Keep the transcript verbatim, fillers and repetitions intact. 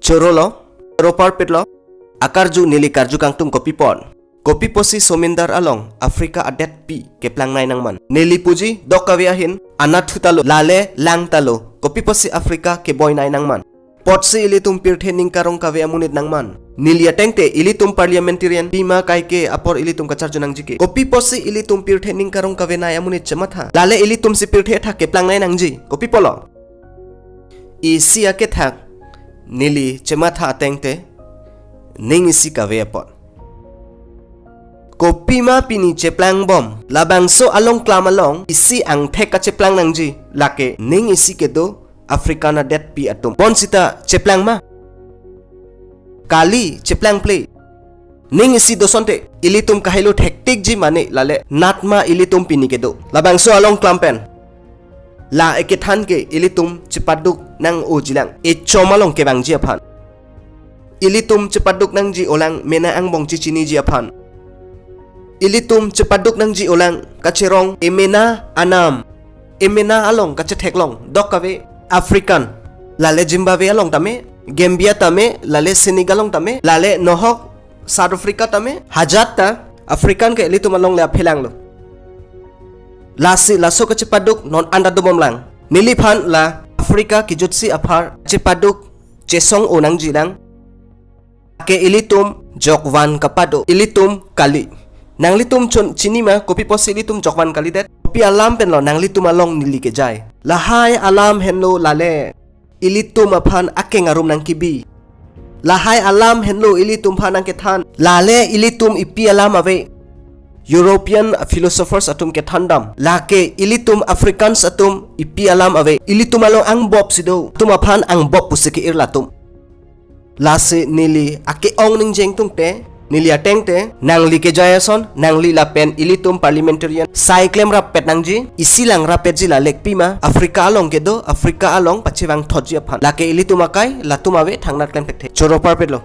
Choro lo, choro parpet lo. Akarju neli karju kangtung kopi apot. Kopi pusi Somindar along Africa adetpi keplang nai nangman. Neli puji dok kave ahin, anatthu ta lo, lale lang ta lo. Kopi pusi Africa keboi nai nangman. Apotsi ilitum pirthe ning karong kave amonit nangman. Neli ateng te ilitum parliamentarian pima kaike apor ilitum kacharju nangji ke. Kopi pusi ilitum pirthe ning karong kave nai amonit chematha. Lale ilitum si pirthe athak keplang nai nangji. Kopi apot lo. Isi akethak neli chematha ateng te ning isi kave apot. Kopima pini cheplang bom. Labangso along klam along isi angthek kacheplang nangji. Lake ning isi kedo African adetpi atum. Bonsita cheplang ma? Kali, cheplang ple. Ning isi do asonte ilitum kahelo thektik ji mane lale natma ilitum pini kedo. Labangso along klam pen. La ekethan ke ilitum chepaduk nang-oji lang. Echom along kevangji aphan. Ilitum chepaduk nangji olang mena angbong chechiniji aphan. Ilitum chepaduk nangji olang kacherong emena anam. Emena along kachetheklong dok kave African. Lale Zimbabwe along tame, Gambia tame, lale Senegal along tame, lale nohok South Africa tame, hajat ta African ke ilitum along le aphelang lo. Lasi laso kachepaduk non anda dobom lang. Neliphan la Africa kejutsi aphar chepaduk chesong-o nangji lang. Ke ilitum jokvan kapado, ilitum kali. Nanglitum chon chini ma kopi pusi ilitum jokvan kalidet? Kopi alam pen lo nanglitum along neli kejai? Lahai alam henlo lale ilitum aphan akeng arum nangkebi. Lahai alam henlo ilitum aphan nangkethan. Lale ilitum ipi alam ave? European philosophers atum kethan dam. Lake ilitum Africans atum ipi alam ave? Ilitum along angbop si do. Tum aphan angbop pusi ke-ir latum. Lasi neli ake-ong ningjeng tung te, neli ateng te, nangli kejai ason, nangli lapen ilitum parliamentarian sai klem rappet nangji, isi lang rappetji la lekpi ma, Africa along kedo, Africa along pachevang thotji aphan. Lake ilitum akai, latum ave thangnat klem thekthe. Choro parpet lo.